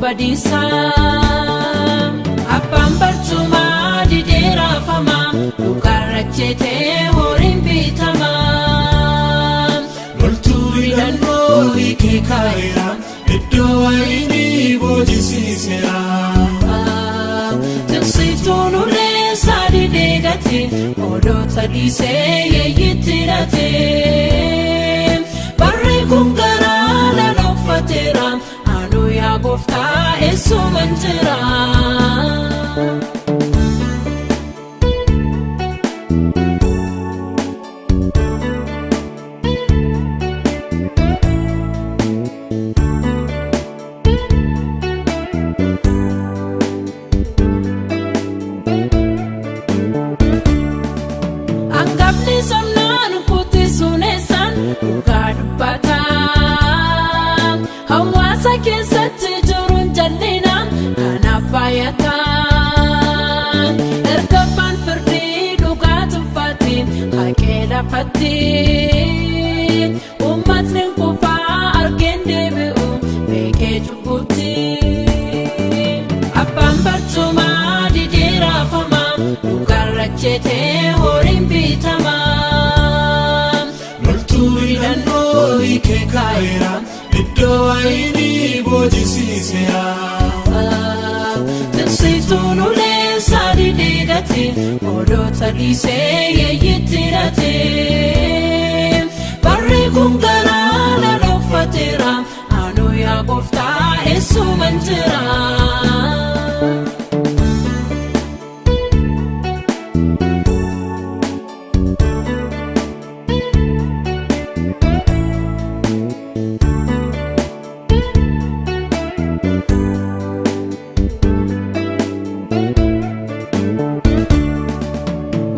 Badiisaa. Abbaan barcumaa didee raafamaa, dhugaarra jeetee horiin bitamaa. Loltuu hidhannoo hiikee kaa'eera, iddoo wayinii boojisiiseera. Tiksituun ulee isaa didee gate, odoota dhiisee yeeyyitti hidhate. Barri kun garaa lalooffateera, anuu yaa gooftaa eessuman jira. Angafni somnaan kuttisuun eessaan dhugaa dubbata. Hawaasa keessatti jiruun jallina kanaaf baay'ata. Erga abbaan firdii dhugaa tuffate haqee lafatti. Uummatni kufaa argeen deebi'u beekee cubbutti. Abbaan barcumaa didee raafamaa, dhugaarra jeetee horiin bitamaa. Loltuu hidhannoo hiikee kaa'eera, iddoo wayinii boojisiiseera. Tiksituun ulee isaa didee gate, odoota dhiisee yeeyyitti hidhate. Barri kun garaa lalooffateera, anuu yaa gooftaa eessuman jira.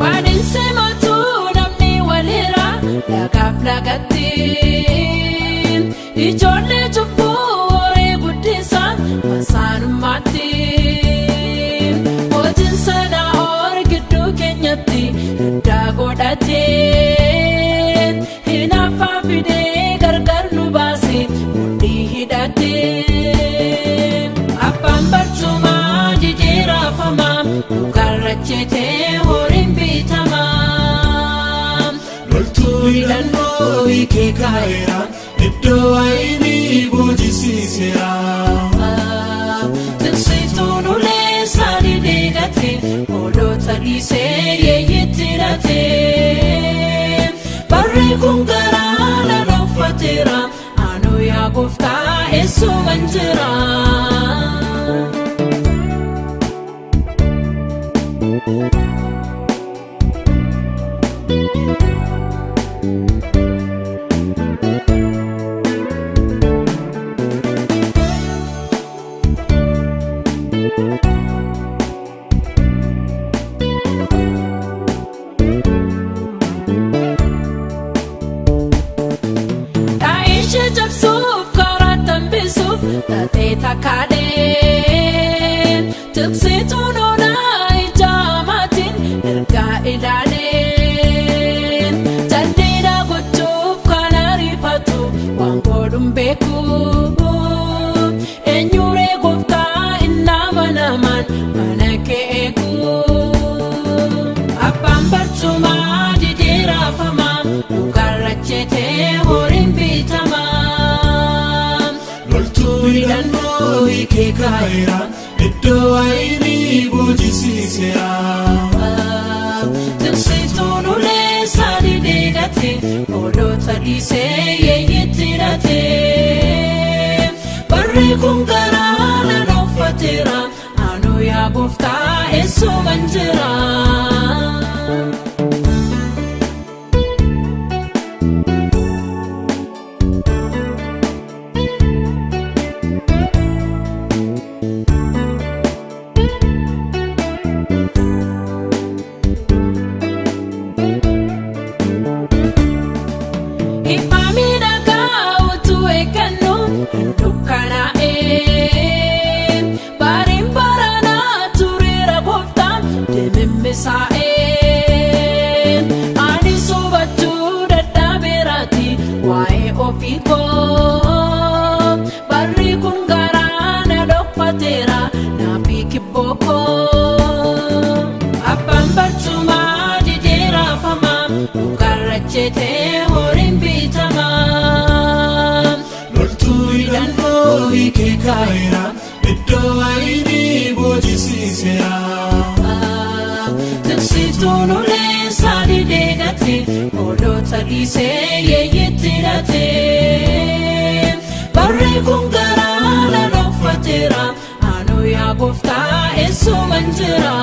Waan hin simatu namni walirra lagaaf lagatti. Ijoollee cubbuu horii guddisa masaanummaatti. Hojiin sana horii gidduu keenyatti addaa godhate. Hinaaffaa fidee gargar nu baase mudhii hidhate. Abbaan barcumaa didee raafamaa, dhugaarra jeetee horiin bitamaa. Loltuu hidhannoo hiikee kaa'eera, iddoo wayinii boojisiiseera. Tiksituun ulee isaa didee gate, odoota dhiisee yeeyyitti hidhate. Barri kun garaa lalooffateera, anuu yaa gooftaa eessuman jira. Dha'icha cabsuuf karaa tambisuuf taatee takkaalee. Tiksituun oolaa ija maatiin ergaa ilaalee. Jaldeena gochuuf kan ariifatu waan godhuun beeku. Eenyuree gooftaa inni amanamaan mana kee eegu. Abbaan barcumaa didee raafamaa, dhugaarra jeetee horiin bitamaa. Loltuu hidhannoo hiikee kaa'eera, iddoo wayinii boojisiiseera. Tiksituun ulee isaa didee gate, odoota dhiisee yeeyyitti hidhate. Barri kun garaa lalooffateera, anuu yaa gooftaa eessuman jira. Ifa miidhagaa utuu eeggannu hin dukkanaa'e. Bariin baranaa tureera gooftaan dimimmisaa'e. kaa'eera iddoo wayinii boojisiiseera. Tiksituun ulee sadii deegate hoolota dhiisee yeeyyitti hidhate. Barri kun garaa na dhokfateera anuu yaa gooftaa eessuman jira.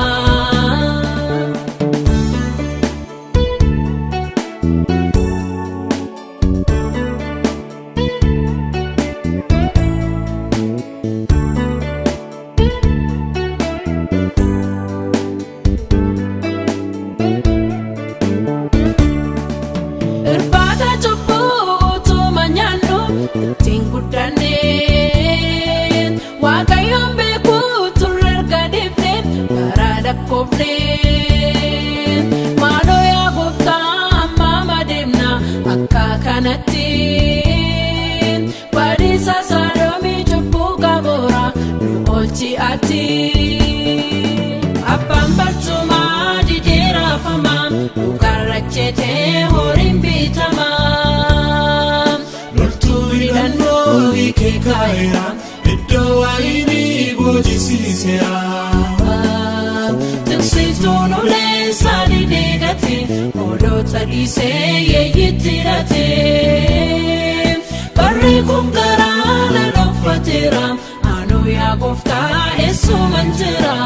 Irbaata cubbuu utuma nyaannu ittiin guddanne Waaqayyoon beekuu turre erga dhiifne bara lakkoofne. Maaloo yaa gooftaa amma madeemna akka kanatti badiisa saadoomii cubbuu qaboora nu oolchi ati. Abbaan barcumaa didee raafamaa dhugarra chetee horiin bitamaa. Loltuu hidhannoo hiikee kaa'eera iddoo wayinii boojisiiseera. Tiksituun ulee sadii deegate hoolota dhiisee yeeyyitti hidhate. Barri kun garaa na dhokfateera anuu yaa gooftaa eessuman jira.